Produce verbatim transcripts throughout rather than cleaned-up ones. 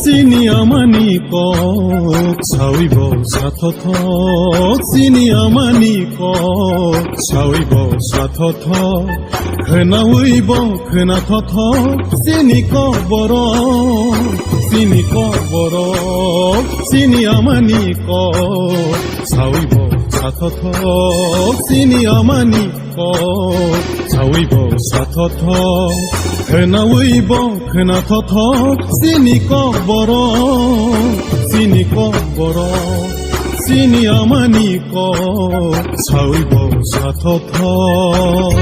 Chini amani kok sawi bo sathothok, chini amani kok sawi bo sathothok. Khwnawi bo khwna thothok, chini kok borok, chini kok borok, chini amani kok sawi bo sathothok, chini amani kok sawi bo sathothok, khwnawi bo khwna thothok, chini kok borok, chini kok borok, chini amani kok sawi bo sathothok.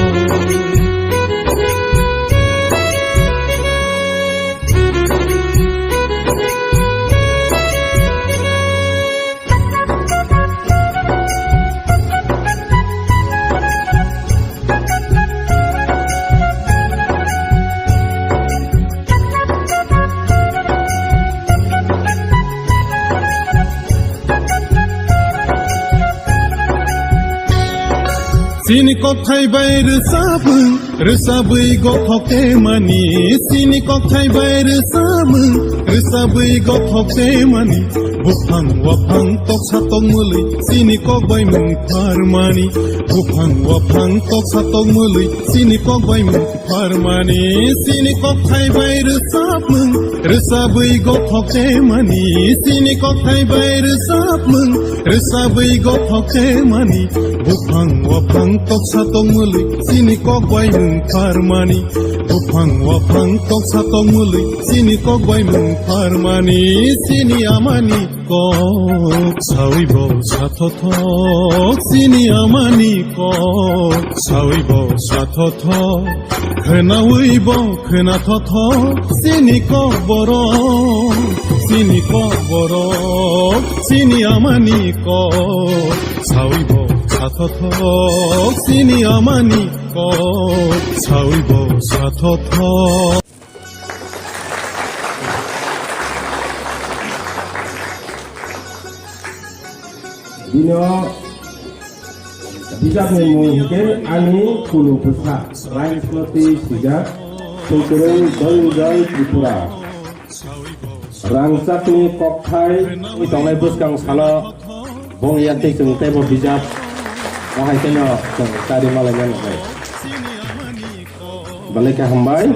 Chini kokthai bai rwchapmung, rwchapwi gothok temani. Chini kokthai bai rwchapmung, rwchapwi gothok temani. Buphang waphang toksa tokmwlwi, chini kok bai mung pharmani. Buphang waphang toksa tokmwlwi, chini kok bai mung pharmani. Chini kokthai bai rwchapmung, rwchapwi gothok temani. Chini kokthai bai rwchapmung, rwchapwi gothok temani. Buphang waphang toksa tokmwlwi, chini kok bai mung pharmani. Buphang waphang toksa tokmwlwi, chini kok bai mung pharmani. Chini amani kok sawi bo sathothok, chini amani kok sawi bo sathothok. Khwnawi bo khwna thothok, chini kok borok, chini kok borok, chini amani kok sawi bo sathothok, chini amani kok sawi bo sathothok. Bino bijapni mung hwnkhe Ani Kulu Bwsa, Rhymes no twi swijak, Songkwrwng Dhananjay Tripura. Rangchakni kokthai twi tongnai bwskang salo bong yakti chwng teibo bijap, o hai kheno chwng kari malaina nangnai. Belai khe hambai.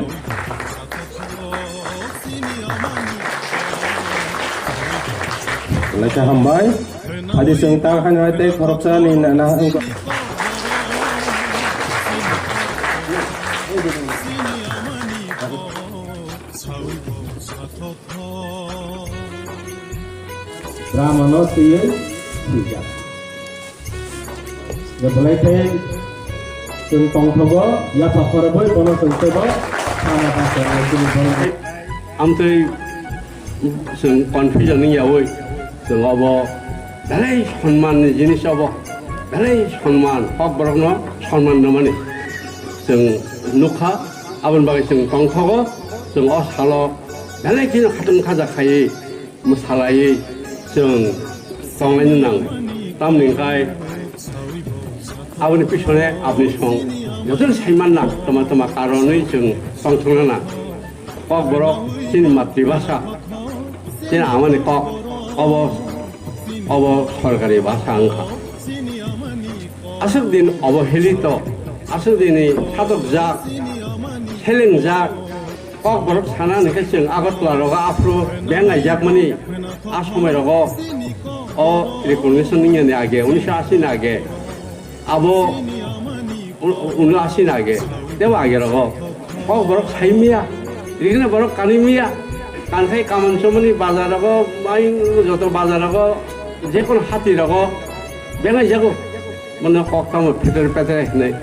Belai khe hambai. Adi chwng tang haino hai tei khoroksa ni na, na, Ramano twiwi thwijak. Belai khe chwng tongthogo, yapha khorobwi bono chwng teibo sana ta chwng chini bono. Amtwi chwng confusion wng yaui chwng obo belai sonman ni jinis obo, belai sonman, kokborok no sonman rwmani chwng nukha, aboni bagwi chwng tongthogo, chwng o salo belai kheno khatung khaja khaiwi mwsalaiwi chwng tonglaina nango. Tamni hwnkhe aboni pisone aboni song jotono saimanna toma toma karonwi chwng tongthokna nang. Kokborok chini matribhasha, chini amani kok, obo, obo sorkari bhasha wngkha. Aswk din obohelito, aswk dini satokjak, selengjak, Kokborok sana hwnkhe chwng Agartala rogo aphuru beng naijakmani a somoi rogo o recognition wngya ni age, unisho ashi ni age, abo u-, uno ashi ni age, tebo age rogo Kokborok sai miya, rikna borok kanwi miya, kankhai kaman chomani bazar rogo, mai joto bazar rogo, jekono hati rogo beng naijago, bono kok tamo pheter petre hinwi,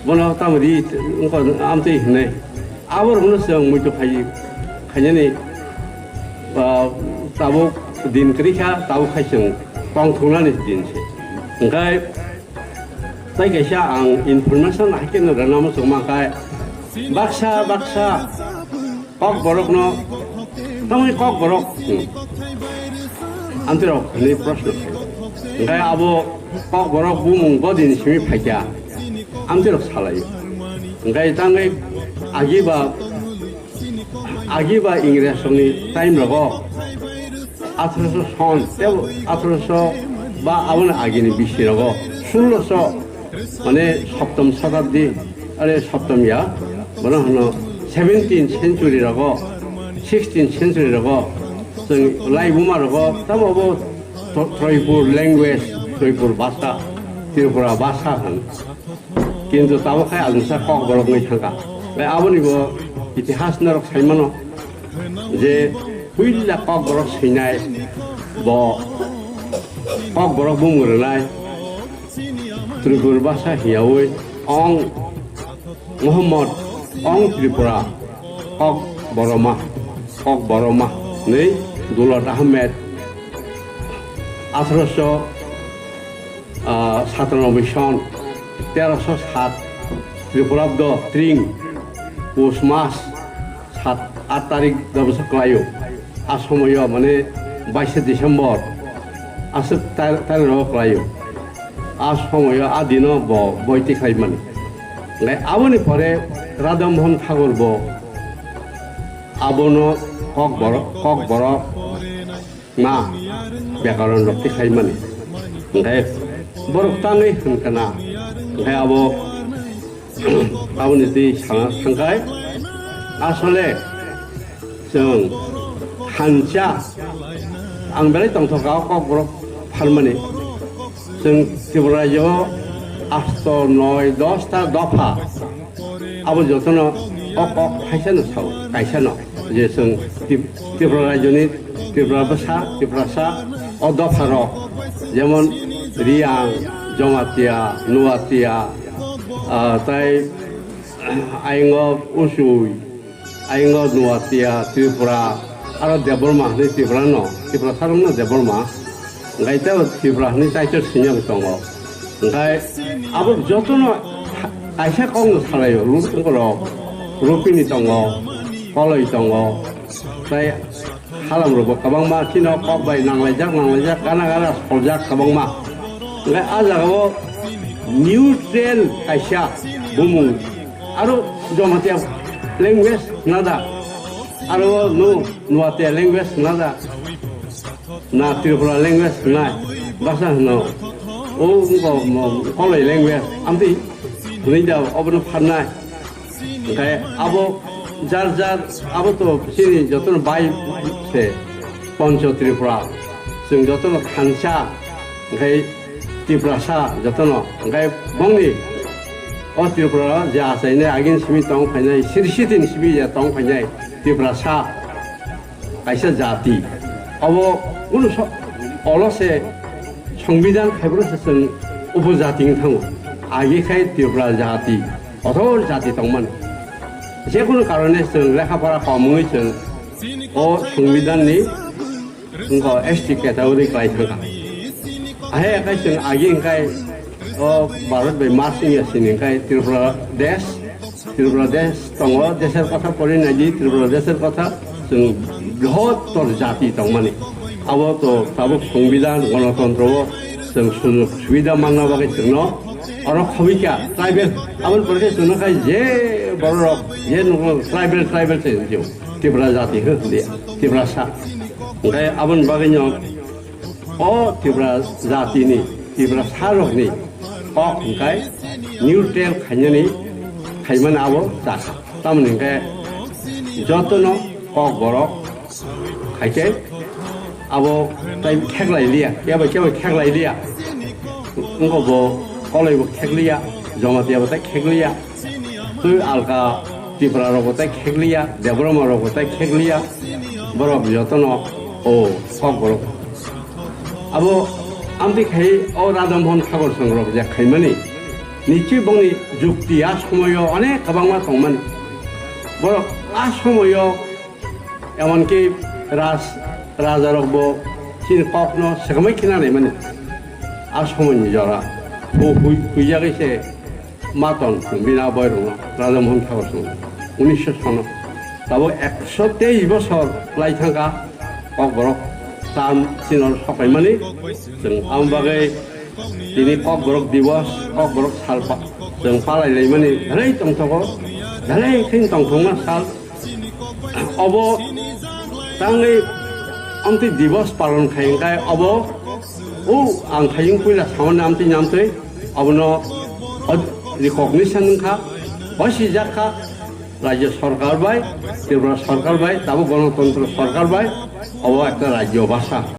bono tamo ri wngkha amtwi hinwi. Abo rokno chwng muitu khai, khainani, ah, tabuk din kwrwi kha, tabuk khai chwng tongthoknani din se. Hwnkhe tei kaisa ang information hai kheno rwna muchungma khe baksa baksa Kokborokno, tamoni Kokborok, hmm, amtwi rok hinwi proshno khai. Hwnkhe abo Kokborok bumung bo din simi phaikha, amtwi rok salaio. Hwnkhe tangwi agi ba Agi ba Ingres rokni time rogo Atharoso son, tebo atharoso ba aboni agini bisi rogo, sulloso, mane, saptam shatabdi, are saptam ya, bono hwno seventeen century rogo, sixteen century rogo, chwng laibuma rogo, tamo bo Tro-, Troipur language, Troipur bhasha, Tripura bhasha hwn. Kintu tamo khai ang sa Kokborok wngwi thangkha. Bai aboni bo itihas norok sai mano je puila Kokborok swinai bo Kokborok bumung rwnai Tripur bhasha hiyaui ong Muhammad ong Tripura Kokboroma, Kokboroma ni Dulot Ahmed atharoso ah, satanoboi son, teroso sat, Tripurabdo tring, pus mas, sat, at tarik dobsa kwlaio. A somoyo, mane, baise December, aswk tar-, tarik rogo kwlaio. A somoyo, a dino bo boiti khlaimani. Ngai aboni pore Radha Mohan Thakur bo abono Kokborok, Kokborok, ma, bekaron rok tikhlaimani. Hwnkhe borok tanwi hwnkha na. Hwnkhe abo, aboni twi sana thangkhai. Asole chwng hancha, ang belai tongthokha o Kokborok phalmani. Chwng Tripura rajyo asto, noi, dos ta dopha. Abo jotono o kok haisano sao, kaisano, je chwng Trip-, Tripura rajyoni Tripura bwsa, Tiprasa, o dopharok, jemon Riyang, Jamatia, Nuatia, ah, tai ayingo Usui, ayingo Nuatia, Tripura, aro Debbarma hwnwi Tripura no, Tiprasa rokno Debbarma, hwnkhe tei Tripura hwnwi title swinyang tongo. Hwnkhe abo jotono kaisa kokno salaio, Ru-, rok, Rupini tongo, Koloi tongo, tei halam rokbo kwbangma chino kok bai nanglaijak, nanglaijak, gana gana soljak kwbangma. Hwnkhe a jagao neutral kaisa bumung aro Jamatia language nada, aro no Nuatia language nada, na Tripura language nai, basa hwno, o wngkha mo-, Koloi language, amtwi hwnwi da obono pharnai. Hwnkhe abo jar jar, abo to chini jotono bai se Poncho Tripura, chwng jotono thansa, hwnkhe Tiprasa jotono, hwnkhe bongni o Tripura je achainai agin simi tong phainai, sirsitin simi je tong phainai Tiprasa kaisa jati. Abo kunu so-, olo se songbidan khaibrokse chwng upojati wng thango. Agi khai Tripura jati, kotor jati tongmani. Je kunu karone chwng lekha pora kom wngwi chwng o songbidanni wngkha S T category kwlai thangkha. Ahai khe chwng agi hwnkhe o Bharat bai mas wngya sini hwnkhe Tripura desh, Tripura desh tongo, desher kotha pori naidi, Tripura desher kotha chwng bwhottor jati tongmani. Abo to tabuk songbidan, gonotontro o chwng sujog subida manna bagwi chwngno oro khobikha tribal, aboni pore khe chwngno khai je bororok je nukno tribal, tribal se hwnjio. Tipra jati hwnliya, Tiprasa. Hwnkhe aboni bagwino o Tipra jatini, Tiprasarokni kok hwnkhe neutral khainani khaimani abo chakha. Tamoni hwnkhe jotono Kokborok khaikhe abo tai kheklai liya, kebo kebo kheklai liya. Wngkha bo Koloi bo khekliya, Jamatia bo tai khekliya. Twi alka Tipra rok bo tai khekliya, Debbarma rok bo tai khekliya. Borok jotono o Kokborok. Abo amtwi khai o Radha Mohan Thakur song rok je khaimani. Nichwi bongni jukti a somoyo onek kwbangma tongmani. Borok a somoyo Emonki ras-, rajarok bo chini kokno sekamai khe nanaimani. A somoini jora. Bo hui-, huijagwi se ma tong bini a boirokno Raja Mohan Thakur song unisho sono. Tabuk ekso teis bosor lai thangkha Kokborok term chini oro sokaimani. Chwng aboni bagwi tini Kokborok Divos, Kokborok sal pa-, chwng palai laimani belai tongthogo, belai khe tongthokma sal. Obo tangwi Amtwi Divas palon khai hwnkhe abo o ang khaiyung puila samani amtwi nyamtwi abono recognition wngkha, hoisijak kha rajya sarkar bai, Tripura sarkar bai, tabuk Ganatantro sarkar bai, abo ekta rajya bhasha.